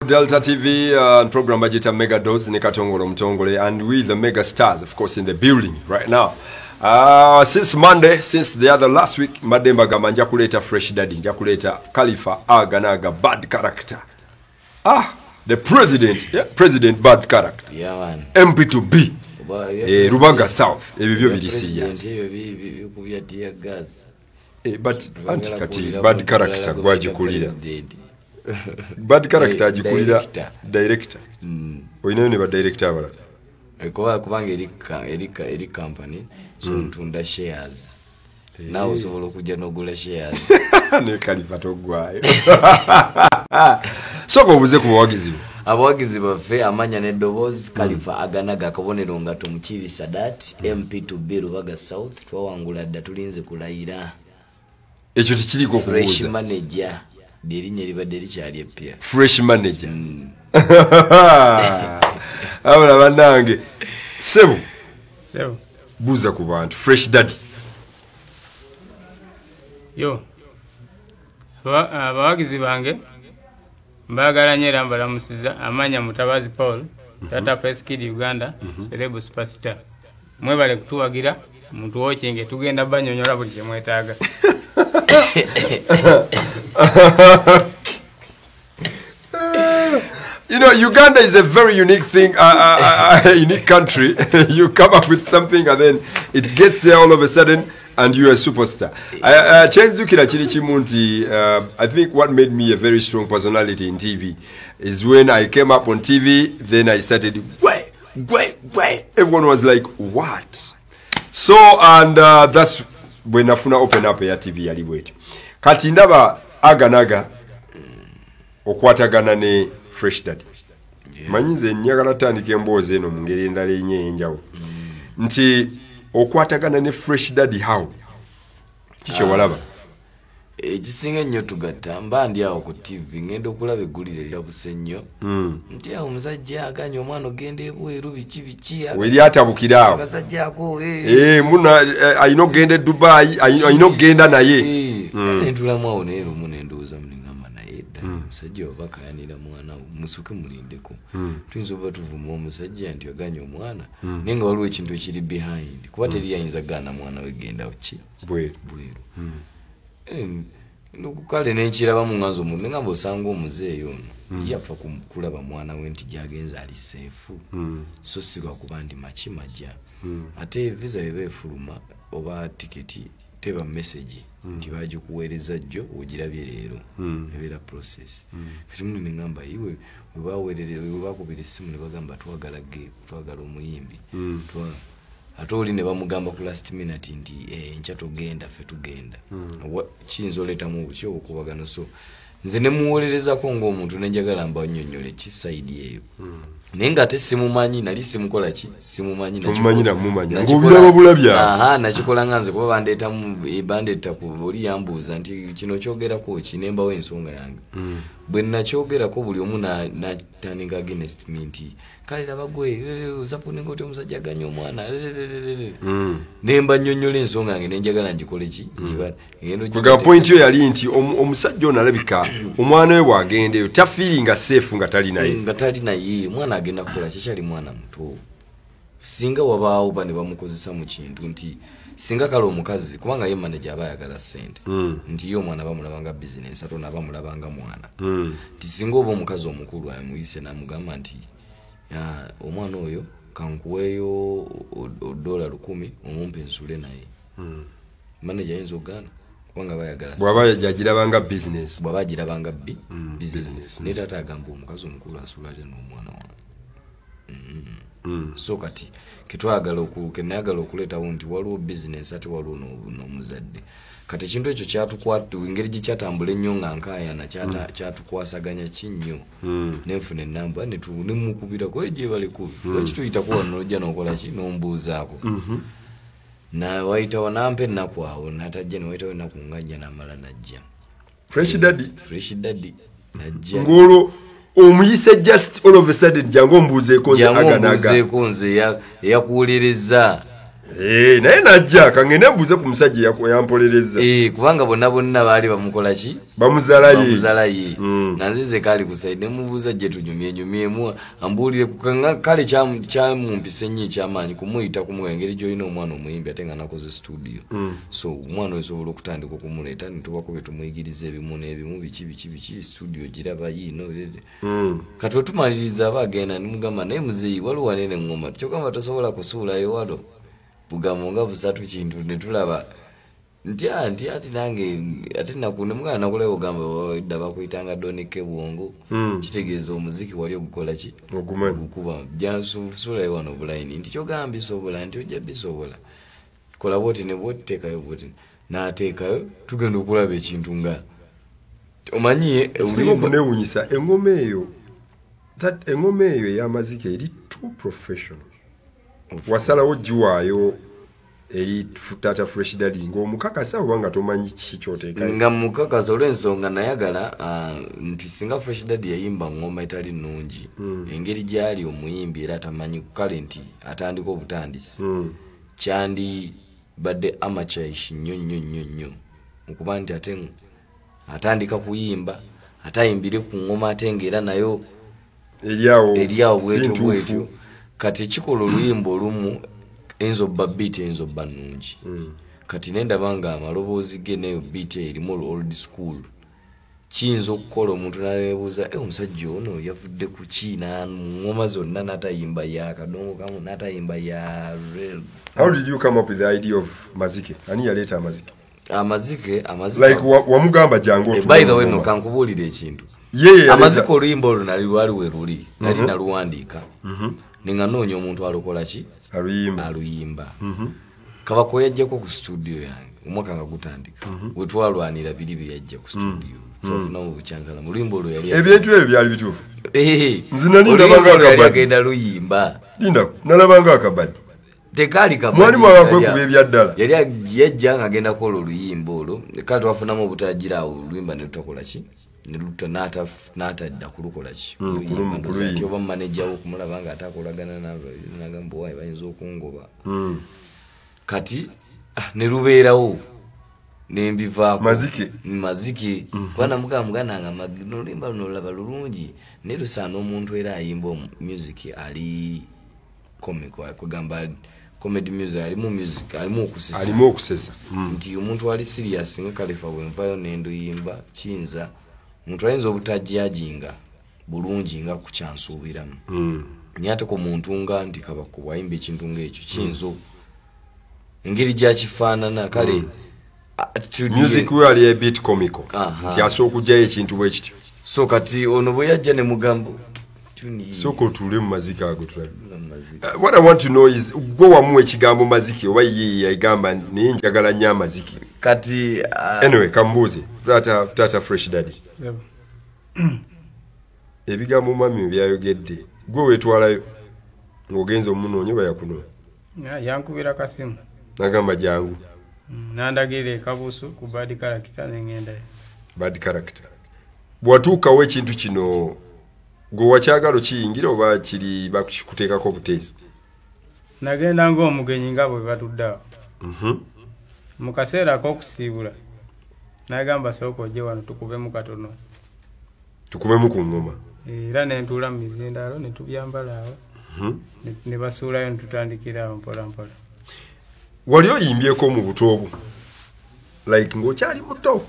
Delta TV program bagiyita Mega Dose ne Katongole Omutongole, and we the mega stars, of course, in the building right now. Since Monday, since the other last week, mbadde mbagamba nja kuleeta Fresh Daddy, nja kuleeta Khalifa Aganaga bad character. Ah, the president, yeah, president bad character. Yeah, man. MP to B. Oba, Rubaga South, ebyo byo biri president serious. Ebyo bikubya tear gas. But anti Bagala kati kuwulira bad muntu character mulala gwe gwagikulira. bayita president. Bad character agikulira Director. Director. Olinayo ne ba director abalala. Kubanga eri company, so ntunda shares. Naawe osobola okujja n'ogula shares. Ne Khalifa toggwayo. Sooka obuze ku bawagizi bo. Abawagizi baffe, amanya n'eddoboozi, Khalifa Aganaga, akabonero nga Tomukibi Sadat, MP to B Rubaga South. Twawangula dda, tulinze kulayira. Ekyo tekiriiko Fresh kubuuza. manager lyerinnya libadde likyali eppya. Fresh manager. Abala bannange. Ssebo. Ssebo. Buuza ku bantu. Fresh Daddy. Yo. Abawagizi bange mbaagala nnyo era mbalamusiza. Amanya Mutabazi Paul, Tata Fresh Kid Uganda, Celeb Superstar. Mwebale kutuwagira, mutuwokinge, tugenda bannyonnyola buli kye mwetaaga. You know, Uganda is a very unique thing, a unique country. You come up with something and then it gets there all of a sudden and you're a superstar. Kyenzukira kiri kimu nti, I think what made me a very strong personality in TV is when I came up on TV, then I started, gwe, gwe, gwe. Everyone was like, what? And that's when nafuna open up ya TV yali bwetyo. Kati ndaba Aganaga okwatagana ne Fresh Daddy. Manyi nze njagala tandika emboozi eno mu ngeri endala ennyo ey'enjawulo. Nti okwatagana ne Fresh Daddy how? Kiki walaba? Ekisinga ennyo tugatta, mba ndi awo ku TV, ngenda okulaba eggulire lyabuse nnyo. Nti awo omusajja aganye omwana ogenda ebweru, biki biki, We lyatabukira awo. Abasajja ako, Muna, alina okugenda e Dubai, alina okugenda naye. Ne ntulamu awo naye lumu ne ndowooza mu nengamba naye dda, omusajja oba akayanira mwana we, musooke mulindeko. Tuyinza oba tuvuma omusajja nti aganye omwana, naye nga waliwo ekintu ekiri behind, kuba teri ayinza kugaana mwana we genda ki? Bweru. Bweru. Kale nenkirabamu nga nze omuntu, nengamba osanga omuzeeyi ono, yafa kulaba mwana we nti gy'agenze ali safe. So si lwakuba ndi maki majja. Ate visa bw'eba efuluma oba tiketi teba message nti bagikuweereza jjo ogirabye leero. Ebeera process. Kati muno ne ngamba iwe we bakubira essimu ne bagamba twagala ge, twagala omuyimbi. Ate oli ne bamugamba ku last minute nti, enkya togenda, ffe tugenda. Kiyinza oleetamu ki obukubagano. So nze ne muwolerezako ng'omuntu ne njagala mbannyonnyole ki side eyo. Naye ng'ate simumanyi, nali simukola ki? Simumanyi, Tomumanyi na mumanya. Ng'obiraba bulabi awo. Aha, nakikola nga nze kuba bandeeta ku oli yambuuza nti kino kyogerako ki, ne mbawo ensonga yange. Bwe nakyogerako buli omu natandika against me nti kale laba gwe, osapootinga otya omusajja aganye omwana, Ne mbannyonnyola ensonga yange ne njagala ngikole ki? Ngenda Kwegamba point yo yali nti omusajja ono alabika omwana we bw'agenda eyo tafiiringa safe nga tali naye. Nga tali naye, omwana agenda kukola ki? Akyali mwana muto. Singa wabaawo ba ne bamukozesa mu kintu nti singa kale omukazi, kubanga ye manager aba ayagala ssente. Nti ye omwana bamulaba nga business, ate ono abamulaba nga mwana. Nti singa oba omukazi omukulu amuyise n'amugamba nti, omwana oyo kankuweeyo dola 1000 omumpe nsule naye. Manager ayinza okugaana kubanga aba ayagala Bw'aba ssente. agiraba nga business. Bw'aba agiraba nga business. Business. Naye taata agamba omukazi omukulu asula atya n'omwana wange. So kati ke nayagala okuleetawo nti waliwo business ate waliwo n'omuzadde. Kati ekintu ekyo engeri gye kyatambula ennyo nga nkaayana, kyatukwasaganya ki nnyo. Nenfuna ennamba, ne mmukubirako, gye bali lwaki tuyitako wano n'ojja n'okola ki, n'ombuuzaako. Na wayitawo n'ampa ennaku awo, n'atajja, ne wayitawo ennaku nga nnya n'amala n'ajja. Fresh Daddy. Fresh Daddy n'ajja. Ng'olwo omuyise just all of a sudden jangu ombuuzeeko nze Jangu Aganaga. ombuuzeeko nze eyakuwuliriza. Naye najja kangende mbuuze ku musajja yampolereza. Kubanga bonna bonna baali bamukola ki? Bamuzala ye. Nga nze kali ku side ne mubuuza gye tunyumye nyumyemu, ambuulire kale kyamumpisa ennyo ekyamaanyi kumuyita kumuga engeri gy'olina omwana omuyimbi ate nga nakoze studio. So omwana osobola okutandika okumuleeta netubako bye tumuyigiriza ebimu n'ebimu, biki biki biki, studio giraba yiino. Kati otumaliriza aba agenda, nimugamba, naye muzeeyi, waliwo wanene eŋŋoma, kyogamba tosobola kusuulayo wano bugambo nga busatu kintu netulaba nti nti ati nange ate nemugamba nakulayo ogamba dda bakuyitanga Donike Bwongo. Kitegeeza omuziki wali ogukola ki? Ogumanyi. Ogukuba jansuulayo wano obulayini nti kyogamba bisobola, nti ojja bisobola, kola bwoti ne bwoti, teekayo bwoti, n'ateekayo, tugenda okulaba ekintu nga omanyi Singa okunewunyisa engoma eyo, that engoma eyo ey'amazike eri too professional. Wasalawo giwaayo eri Taata Fresh Daddy ng'omukakasa oba nga tomanyi kiki kyoteekayo? Nga mukakasa olw'ensonga nayagala nti singa Fresh Daddy yayimba ngoma etali nnungi, engeri gyali omuyimbi era atamanyi kale nti atandika obutandisi, kyandi badde amateurish nnyo nnyo nnyo nnyo okuba nti ate atandika kuyimba ate ayimbire ku ngoma ate ngaera nayo eryawo eryawo si bwetyo ntuufu. Bwetyo kati ekikola oluyimba olumu eyinza obba beat eyinza obba nnungi, kati nendaba nga amaloboozi ge neyo beat erimu old school kiyinza okukola omuntu nanebuuza, "E, omusajja ono yavudde ku ki mu ngoma zonna n'atayimba ya kadongo kamu, n'atayimba ya How did you come up with the idea of mazike? Ani yaleeta amazike? Amazike, amazike. Like wamugamba jangu Eh, otuule by the way, mu no, ngoma. kankubuulira ekintu. Ye yaleeta- Amazike oluyimba olwo nali lwali we luli nali naluwandiika ninga noonya omuntu alukola ki? Aluyimba. Aluyimba. Kabako yajjako ku studio yange omwaka nga gutandika, wetwalwanira biri bye yajja ku studio, twafunamu bukyankala mu luyimba olwo yali Ebintu ebyo byali bituufu? Eh, Nze nali oluyimba ndabanga olwo yali akabadi. agenda luyimba. Linda, nalabanga akabadi. Tekaali kabadi. Mwali mwaba kwekuba ebyaddala. Yali yajja nga agenda kukola oluyimba olwo, kale twafunamu obutagira awo oluyimba ne lutakola ki, ne luta n'atadda kulukola ki? Kuluyimba. Ndowooza Kuluyimba. nti oba maneja wo okumulaba nga ate akolagana nagamba owaayi bayinza okungoba. Kati ne lubeerawo nembivaako. Mazike. Mazike, kuba namugamba, muganda nga oluyimba luno olulaba lulungi naye lusaana omuntu era ayimba music ali comical, kugamba comedy music, alimu music alimu okusesa. Alimu okusesa. Nti omuntu ali serious nga Kalifa bwenvayo nenduyimba kiyinza omuntu ayinza obutajajinga bulungi nga kukyansuubiramu, naye ate ku muntu nga nti Kabako bwayimba ekintu ngaekyo kiyinza engeri gyakifaanana kale Music we ali a bit comical. Aha. Nti asobola okugyayo ekintu bwe kityo. So kati ono bwe yajja ne mugamba tuni. Sooka otuule mu mazike ago tulabe. Mazike. What I want to know is gwe wamuwa ekigambo mazike oba ye yagamba naye njagala nnyo amazike? Kati Anyway, kambuuze Taata Fresh Daddy, ebigambo mami byayogedde, gwe weetwalayo ng'ogenza omunoonya oba yakunoonya? Yankubira kasimu. Nagamba jangu. Nandagirira ekabuusu ku Bad Character nengendayo. Bad Character. Bwatuukawo ekintu kino gwe wakyagala okiyingira oba kiri bakikuteekako obuteezi? Nagenda ng'omugenyi nga bwe batudde awo. Mu kaseera ak'okusiibula nagamba, sooka ojje wano tukubemu katono. Tukubemu ku ngoma. Era nentuula mu mizindaalo ne tubyambala awo, ne basuulayo ne tutandikira awo mpola mpola. Wali oyimbyeko mu buto obwo, like ng'okyali muto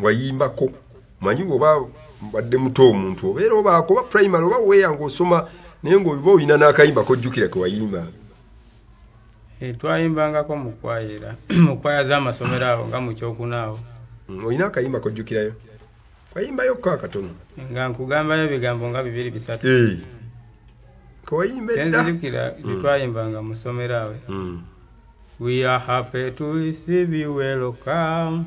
wayimbako? Manyi oba badde muto omuntu obeera obaako oba primary oba weeya ng'osoma, naye ng'oba olina n'akayimba kojjukira ke wayimba. Eh, twayimbangako mu kwaya, era mu kwaya z'amasomero awo nga mu kyokuna awo. Olina akayimba kojjukirayo wayimbayokko akatono? Nga nkugambayo ebigambo nga bibiri bisatu? Eh. Kewayimba edda. Kyenzijukira bye twayimbanga mu ssomero awo: "We are happy to receive you, welcome.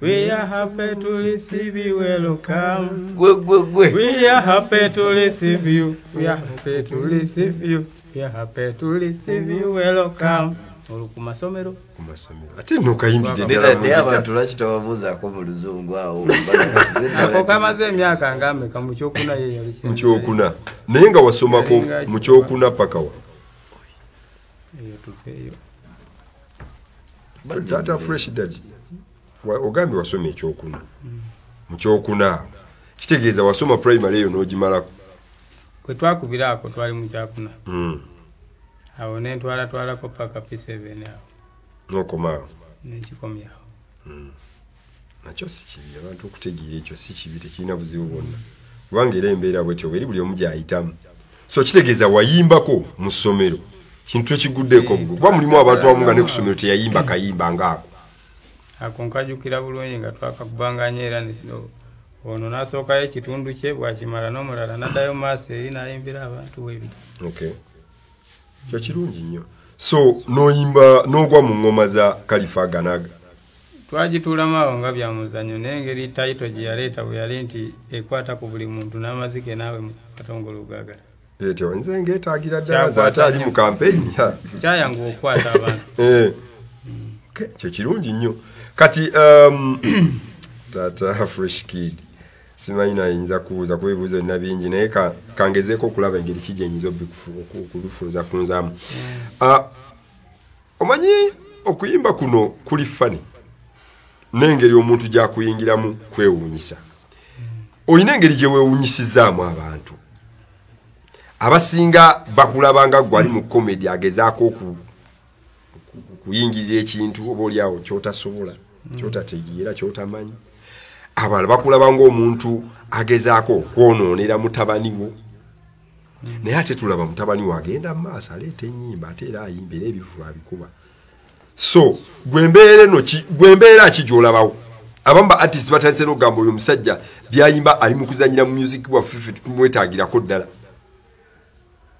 We are happy to receive you, welcome." Gwe gwe gwe. "We are happy to receive you. We are happy to receive you. We are happy to receive you, welcome." Olwo ku masomero. Ku masomero ate nno okayimbidde Naye ddala naye bulungi. Abantu lwaki tobabuuzaako mu luzungu awo? Ako kamaze emyaka nga mmeka, mu kyokuna ye yali. Mu kyokuna, naye nga wasomako Yalinga mu kyokuna paka wa? Eyo tuveeyo. Taata Fresh Daddy, ogambye wasoma ekyokuna. Mu kyokuna kitegeeza wasoma primary eyo n'ogimalako. Kwe twakubira ako twali mu kyakuna. Awo ne ntwalatwalako paka P7 awo. N'okomaawo. Nenkikomyawo. Nakyo si kibi, abantu okutegeera ekyo si kibi, tekirina buzibu bwonna. Kubanga era embeera bwetyo eri buli omu gy'ayitamu. So kitegeeza wayimbako mu ssomero. Kintu ekiguddeeko bugwe. Kuba mulimu abantu abamu nga ne ku ssomero teyayimba kayimba ng'ako. Ako nkajjukira bulungi nga twakakubanganya era ono n'asookayo ekitundu kye bw'akimala n'omulala n'addayo mu maaso eri n'ayimbira abantu bwebiti. Okay. Kyo kirungi nnyo. So n'oyimba n'ogwa mu ngoma za Kalifa Ganaga. Twagituulamu awo nga bya muzannyo naye engeri tayito gye yaleeta bwe yali nti ekwata ku buli muntu n'amazike naawe mu katongole ogaagala. Etyo nze ngeetaagira ddala ate ali mu kampeyini. Kyayanguwa okukwata abantu. Okay, kyo kirungi nnyo. Kati Taata Fresh Kid simanyi nayinza kubuuza kuba ebibuuzo byonna bingi naye kangezeeko okulaba engeri ki gye nnyinza okubifunzafunzaamu. Omanyi okuyimba kuno kuli funny n'engeri omuntu gy'akuyingiramu kwewuunyisa. Olina engeri gye weewuunyisizaamu abantu. Abasinga bakulaba nga ggwe ali mu comedy agezaako okuyingirira ekintu oba oli awo ky'otasobola, ky'otategeera, ky'otamanyi. Abalala bakulaba ng'omuntu agezaako okwonoonera mutabani wo. Naye ate tulaba mutabani wo agenda mu maaso aleeta ennyimba ate era ayimba era ebivvulu abikuba. So gwe mbeera eno gwe mbeera ki gy'olabawo? Abamu ba artists batandise n'okugamba oyo omusajja by'ayimba ali mu kuzannyira mu music waffe ffe tumwetaagirako ddala.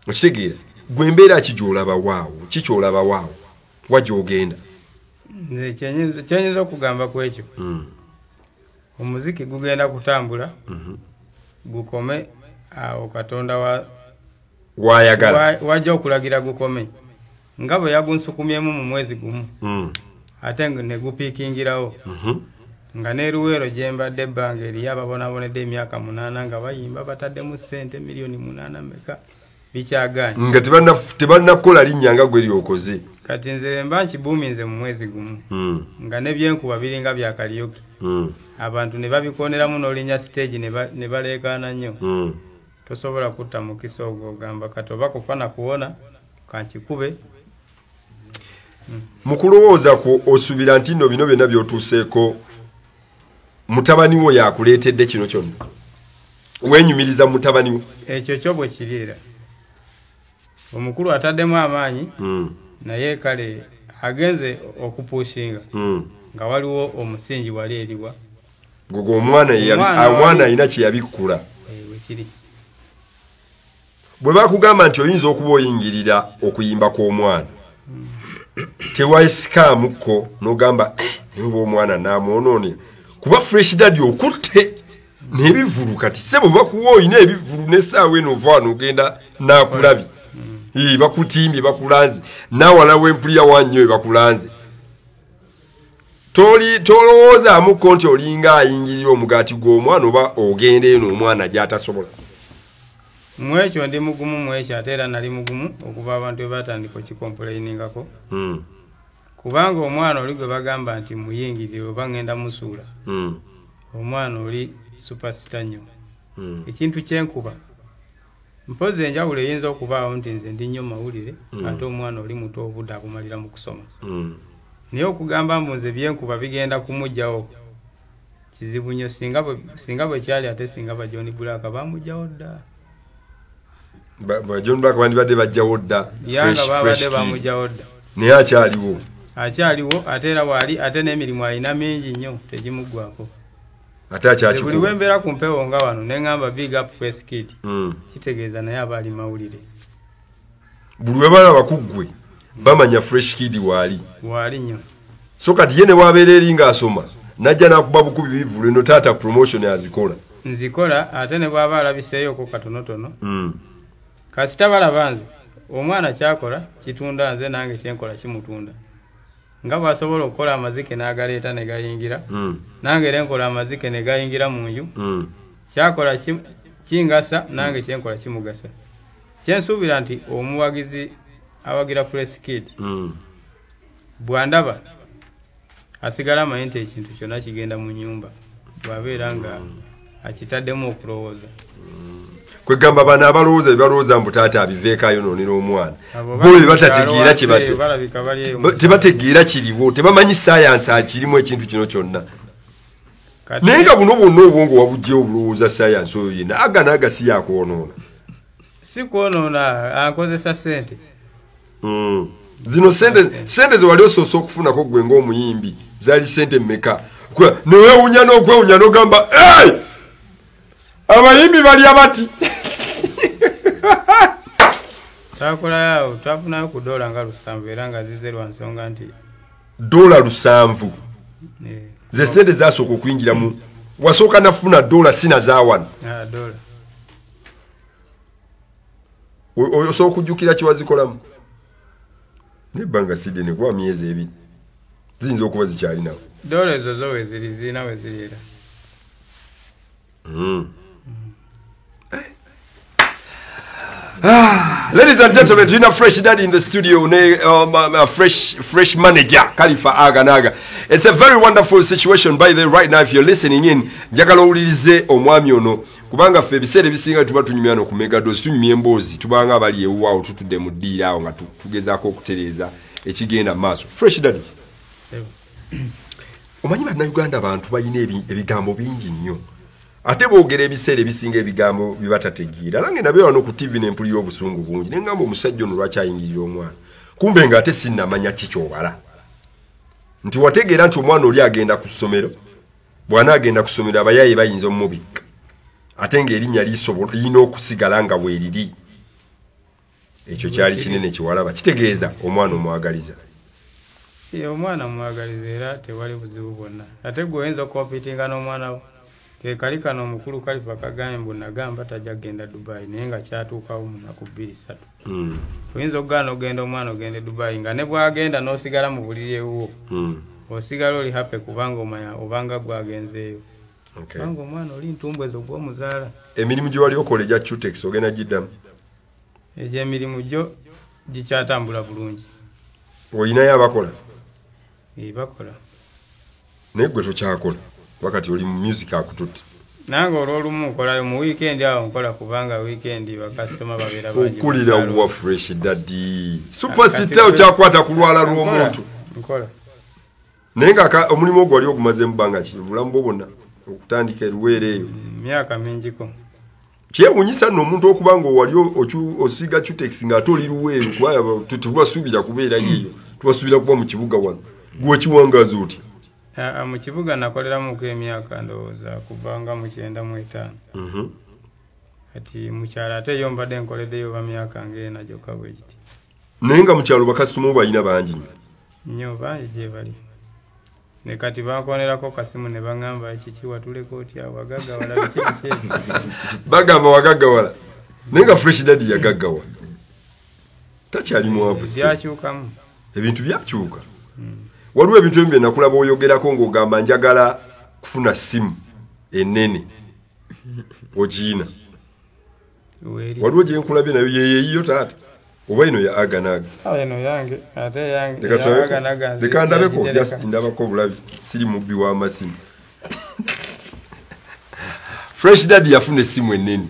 Okitegeera? Gwe mbeera ki gy'olabawo awo? Ki ky'olabawo awo? Wa gy'ogenda? Nze kyenyinza okugamba ku ekyo. Omuziki gugenda kutambula, gukome awo Katonda wayagala. Wajja okulagira gukome. Nga bwe yagunsukumyemu mu mwezi gumu. Ate ne gupiikingirawo. Nga ne Luweero gye mbadde ebbanga eriyo ababonaabonedde emyaka 8 nga bayimba bataddemu ssente miliyoni 8 meka bikyagaanye. Nga tebannakukola linnya nga gwe lyokoze. Kati nze mba nkibuuminze mu mwezi gumu. Nga n'ebyenkuba biringa bya karaoke. Abantu ne babikoneramu n'olinnya stage ne baleekaana nnyo. Tosobola kutta mukisa ogwo ogamba kati oba kufa na kuwona kankikube. Mu kulowooza kwo osuubira nti nno bino byonna by'otuuseeko mutabani wo yakuleetedde kino kyonna? Weenyumiriza mutabani wo? Ekyo kyo bwe kiri era. Omukulu ataddemu amaanyi naye kale agenze okupushinga nga waliwo omusingi wali eriwa. Gwe omwana alina kye yabikkula. Bwe kiri. Bwe bakugamba nti oyinza okuba oyingirira okuyimba kw'omwana, tewayisikaamuko n'ogamba naye oba omwana n'amwonoonera. Kuba Fresh Daddy okutte n'ebivvulu kati ssebo bakuwa oyina ebivvulu n'essaawa eno ova wano ogenda n'akulabye. Bakutimbye bakulanze naawala w'empulira wannyo bakulanze. Tolowoozaamuko nti olinga ayingirira omugaati gw'omwana oba ogenda eno omwana gy'atasobola. Mu ekyo ndi mugumu mu ekyo ate era nali mugumu okuva abantu bwe batandika okikompulainingako. Kubanga omwana oli gwe bagamba nti muyingirire oba ngenda musuula. Omwana oli superstar nnyo. Ekintu kyenkuba. Mpozi enjawulo eyinza okubaawo nti nze ndi nnyo mawulire ate omwana oli muto obudde abumalira mu kusoma. Naye okugamba mbu nze byenkuba bigenda kumuggyawo kizibu nnyo singa bwe kyali ate singa ba John Black bamuggyawo dda. Ba John Black bandibadde bajjawo dda. Yanga babadde bamuggyawo dda. Naye akyaliwo. Akyaliwo ate era waali ate n'emirimu alina mingi nnyo tegimuggwako. Ate akyakikuba. Buli lwe mbeera ku mpewo nga wano ne ŋŋamba big up Fresh Kid. Kitegeeza naye aba ali mawulire. Buli lwe balaba ku ggwe bamanya Fresh Kid waali. Waali nnyo. So kati ye ne bw'abeera eri ng'asoma n'ajja n'akuba bukubi bivvulu eno taata promotion azikola. Nzikola ate ne bw'aba alabiseeyoko katonotono. Kasita balaba nze omwana ky'akola kitunda nze nange kyenkola kimutunda. Nga bw'asobola okukola amazike n'agaleeta ne gayingira, nange era nkola amazike ne gayingira mu nju. Ky'akola kingasa nange kyenkola kimugasa. Kyensuubira nti omuwagizi awagira Fresh Kid bw'andaba Asigala amanyi nti ekintu kyonna kigenda mu nyumba bwabeera nga akitaddemu okulowooza. Kwegamba bano abalowooza bebalowooza mbu taata abiveeko ayonoonera omwana, bo bebatategeera tebategeera kiriwo, tebamanyi sayansi akirimu ekintu kino kyonna. Naye nga buno bwonna obwongo wabugyewo obulowooza sayansi oyo yenna aga naaga si yakwonoona. Si kwonoona, ankozesa sente. Zino sente ze wali osoose okufunako gwe ng'omuyimbi zaali sente mmeka? Newewunya n'okwewunya n'ogamba abayimbi balya bati. Twakolayo twafunayo ku dola nga 7 era nga zize lwa nsonga nti dola 7 ze sente zasooka okuyingira mu wasooka nafuna dola sina zaawano. Dola osobola okujjukira kiwazikolamu nebbanga sidde nekuba myezi 2 ziyinza okuba zikyalinawo. Dola ezo zo weziri zirina weziri era. Ladies and gentlemen, Gina Fresh Daddy in the studio, fresh manager, Khalifa Aganaga. It's a very wonderful situation, by the way, right now, if you're listening in, njagala owulirize omwami ono, kubanga ffe ebiseera ebisinga tuba tunyumya no ku Megados, tunyumya emboozi, tubanga abali ewuwaawo tutudde mu ddiiro awo nga tugezaako okutereeza ekigenda mu maaso. Fresh Daddy, omanyi bannayuganda abantu balina ebigambo bingi nnyo. Ate boogera ebiseera ebisinga ebigambo bye batategeera. Nange nabeera wano ku TV ne mpulira obusungu bungi. Ne ngamba omusajja ono lwaki ayingirira omwana. Kumbe ng'ate sinnamanya ki ky'obala. Nti wategeera nti omwana oli agenda ku ssomero, bw'anaagenda ku ssomero abayaaye bayinza omubikka. Ate ng'erinnya lirina okusigala nga weeriri. Ekyo kyali kinene kiwalaba. Kitegeeza omwana omwagaliza. Omwana omwagaliza era tewali buzibu bwonna. Ate gwe oyinza okukompitinga n'omwana wo. Kali kano omukulu Khalifa kagambye mbu nagamba tajja kugenda Dubai naye nga kyatuukawo mu nnaku 2-3. Oyinza okugaana ogenda omwana ogende Dubai nga ne bw'agenda n'osigala mu buliri ewuwo. Osigala oli happy kubanga omanya obanga gwagenzeeyo. Kubanga omwana oli ntumbwe zo gw'omuzaala. Emirimu gye wali okola egya Cutex ogenda giddamu? Egy'emirimu gyo gikyatambula bulungi. Olinayo abakola? Bakola. Naye gwe tokyakola wakati oli mu music akututte. Nange olw'olumu nkolayo mu weekend awo nkola kubanga weekend bakasitoma babeera bangi. Okulira wa Fresh Daddy. Superstar okyakwata ku lwala lw'omuntu. Nkola. Naye nga omulimu ogwo wali ogumazeemu bbanga ki? Obulamu bwo bwonna okutandika eruweera eyo. Myaka mingiko. Kyewuunyisa nno omuntu okuba nga wali osiiga Cutex ng'ate oli Luweero kuba tebasuubira kubeera eyo. Tubasuubira kuba mu kibuga wano. Gwe okiwangaaza otya? Mu kibuga nakoleramuko emyaka ndowooza kuva nga mu 95. Kati mu kyalo ate yo mbadde nkoleddeyo oba myaka ng'ena gyokka bwe giti. Naye nga mu kyalo bakasitoma balina bangi nnyo. Nnyo bangi gye bali. Ne kati bankonerako kasimu ne baŋŋamba kiki watuleka otya wagaggawala biki biki. Bagamba wagaggawala. Naye nga Fresh Daddy yagaggawa. Takyali mwavu. Byakyukamu. Ebintu byakyuka. Waliwo ebintu ebimu bye nakulaba oyogerako ng'ogamba njagala kufuna ssimu ennene ogiina. Waliwo gye nkulabye nayo yeeyiyo taata oba eno ya Aganaga? Eno yange ate yange ya Aganaga. Leka ndabeko just ndabako obulabi siri mubbi w'amasimu. Fresh Daddy yafuna essimu ennene.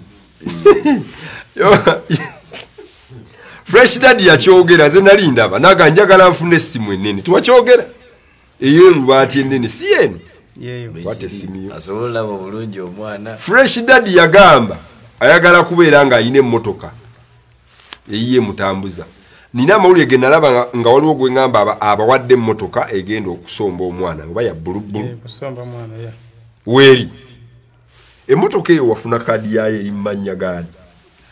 Fresh Daddy yakyogera nze nali ndaba naga njagala nfune essimu ennene. Tuwakyogera ey'erubaati ennene si eno. Kwata essimu yo. Asobola olaba obulungi omwana. Fresh Daddy yagamba ayagala kubeera ng'alina emmotoka eyiye mutambuza. Nina amawulire ge nalaba nga waliwo gwe ŋŋamba abawadde emmotoka egenda okusomba omwana oba ya bbulubbulu. Kusomba mwana ya. Weeri. Emmotoka eyo wafuna kaadi yaayo eri mu mannya gaani?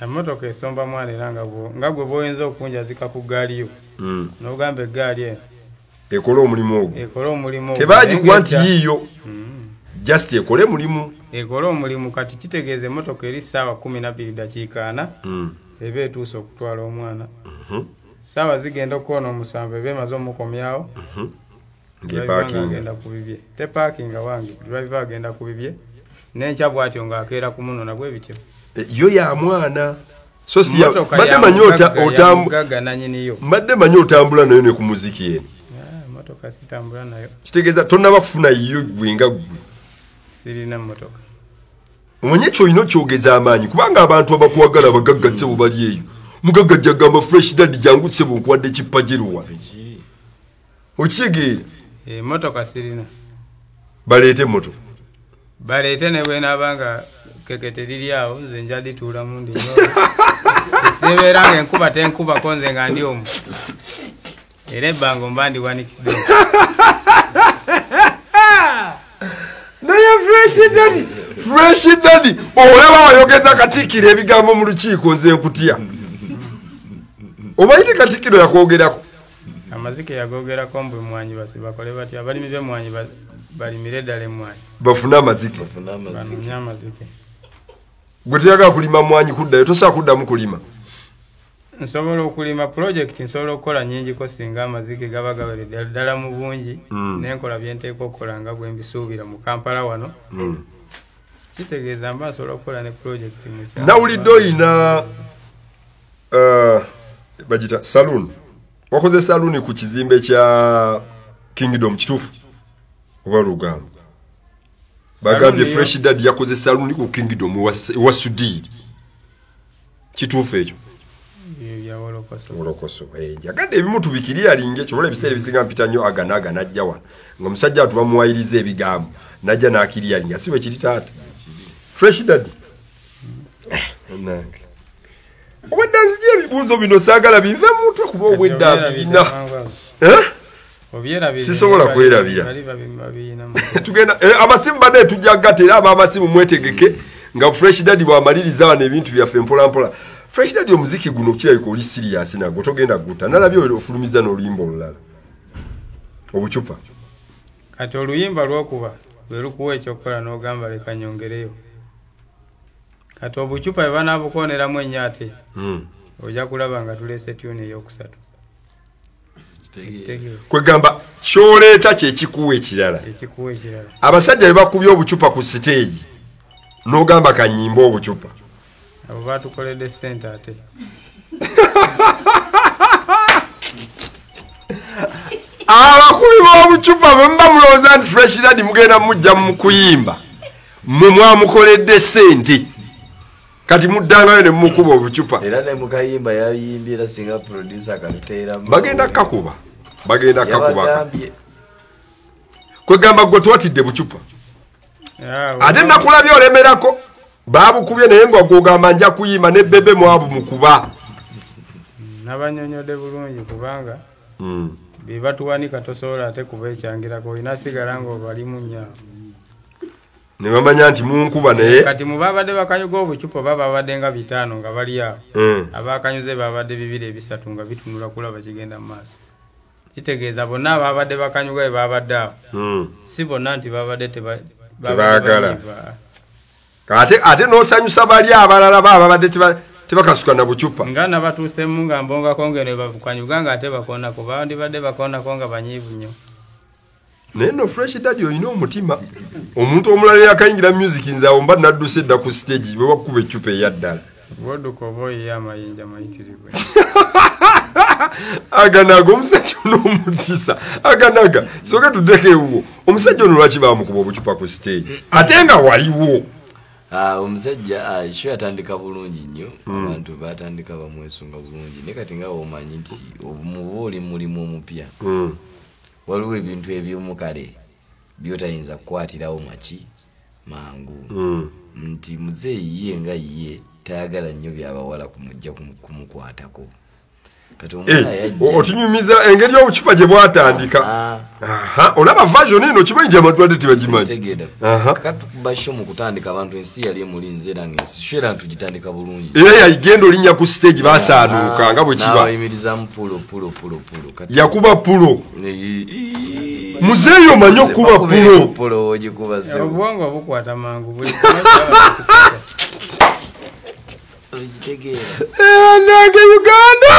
Emmotoka esomba mwana era nga gwe bw'oyinza okunjazika ku ggaali yo. N'ogamba eggaali eno. Ekole omulimu ogwo. Ekole omulimu ogwo. Tebaagikuwa nti yiiyo. Just ekole mulimu. Ekole omulimu kati kitegeeza emmotoka eri ssaawa 12:40. Eba etuuse okutwala omwana. Ssaawa zigenda okukoona omusanvu eba emaze omukomyawo. Ng'epaakinga. Ku bibye. Tepaakinga wange. Driver agenda ku bibye. N'enkya bw'atyo ng'akeera ku munona bwe bityo. Yo ya mwana. So si mbadde manyi otambula nayo ne ku muziki eno. Motoka sitambula nayo. Kitegeeza tonnaba kufuna yiyo gwe nga gwe. Sirina mmotoka. Omanyi ekyo olina okyogeza amaanyi kubanga abantu abakwagala abagagga ssebo bali eyo. Mugagga jagamba Fresh Daddy jangu ssebo nkuwadde ekipajero wano. Okitegeera? Emmotoka sirina. Baleete emmotoka. Baleete ne bwenaaba nga keke teriri awo nze nja dituulamu ndi sebeera nga enkuba tenkubako nze nga ndi omu. Era ebbango mba ndiwanikidde. Naye Fresh Daddy olaba wayogeza Katikkiro ebigambo mu lukiiko nze nkutya. Omanyi Katikkiro yakwogerako? Amazike yagogerako mbu emmwanyi bakole batya, abalimi b'emmwanyi balimire ddala emmwanyi. Bafune amazike. Banonye amazike. Gwe toyagala kulima mmwanyi kuddayo, tosobola kuddamu kulima? Nsobola okulima project, nsobola okukola nnyingiko singa amazike gaba gaweredde ddala mu bungi, n'enkola bye nteekwa okukola nga bwe mbisuubira mu Kampala wano. Kitegeeza mba nsobola okukola ne project mu kyalo. Nawulidde oyina bagita saloon. Wakoze saloon ku kizimbe kya Kingdom kituufu oba lugambo? Bagambye Fresh Daddy yakoze saloon ku Kingdom wa Sudiri. Kituufu ekyo? Wolokoso. Njagadde ebimu tubikiriyalinga ekyo olaba ebiseera ebisinga mpita nnyo aga n'aga n'ajja wano ng'omusajja atu bamuwayiriza ebigambo n'ajja n'akiriyalinga, si bwe kiri taata? Fresh Daddy. Nange obwedda nzija ebibuuzo bino saagala bive mu mutwe kuba obwedda mbirina. Sisobola kwerabira. Tugenda amasimu badde tujja gatta era ab'amasimu mwetegeke nga Fresh Daddy bw'amaliriza wano ebintu byaffe mpola mpola. Fresh Daddy omuziki guno kirabika oli serious nagwo togenda gutta. Nalabye ofulumiza n'oluyimba olulala. Obucupa. Kati oluyimba lw'okuba lwe lukuwa ekyokukola n'ogamba leka nnyongereyo. Kati obucupa bwe banaabukooneramu ennyo ate ojja kulaba nga tuleese tune ey'okusatu. Kwegamba ky'oleeta kye kikuwa ekirala. Ekikuwa ekirala. Abasajja bwe bakubye obucupa ku siteegi n'ogamba kannyimbe obucupa. Abo baatukoledde ssente ate. Abakubi b'obucupa bwe muba mulowooza nti Fresh Daddy mugenda mujja mu kuyimba, mmwe mwamukoledde ssente. Kati muddangayo ne mumukuba obucupa. Era ne mukayimba yayimbye era singa producer akatuteeramu. Bagenda kakuba. Bagenda kakuba. Kwegamba gwe twatidde bucupa. Ate nakulabye olemerako. Baabukubye naye nga gw'ogamba nja kuyimba ne bebe mwabu mukuba. Nabanyonyodde bulungi kubanga bye batuwanika tosobola ate kubeekyangirako, olina sigala ng'obalimu nnyo awo. Ne bamanya nti munkuba naye. Kati mu babadde bakanyuga obucupa oba babadde nga 5 nga bali awo. Abakanyuze babadde 2 3 nga bitunula kulaba kigenda mu maaso. Kitegeeza bonna ababadde bakanyuga bwe babadde awo. Si bonna nti babadde tebaagala. Ate n'osanyusa bali abalala babadde tebakasuka na bucupa. Nga nabatuuseemu nga mbongako ngeno bavukanyuga nga ate bakoonako, bandibadde bakoonako nga banyiivu nnyo. Naye nno Fresh Daddy olina omutima. Omuntu omulala eyakayingira music nze awo mba nadduse dda ku stage bwe bakuba eccupa eyaddala. Bw'odduka oba oyiye amayinja mayitirivu. Aganaga omusajja ono omutisa. Aganaga sooka tuddeko ewuwo. Omusajja ono lwaki baamukuba obucupa ku stage ate nga waliwo? Omusajja show yatandika bulungi nnyo, abantu batandika bamwesunga bulungi naye kati nga omanyi nti muba oli mulimu omupya, waliwo ebintu ebimu kale by'otayinza kukwatirawo maki mangu. Nti muzeeyi ye nga ye tayagala nnyo byabawala kumujja kumukwatako. Kati omwana yajja otunyumiza engeri y'obucupa gye bwatandika. Olaba version eno kimanyi gye abantu badde tebagimanyi. Kati tukuba show mu kutandika abantu ensi yali emulinze era ng'ensi show era tugitandika bulungi. Era yagenda olinnya ku stage basaanuuka nga bwe kiba. N'abayimirizamu pulo pulo pulo pulo. Kati yakuba pulo. Muzeeyi omanyi okukuba pulo. Pulo ogikuba ssebo. Obwongo bukwata mangu buli. Okitegeera. Nange Uganda.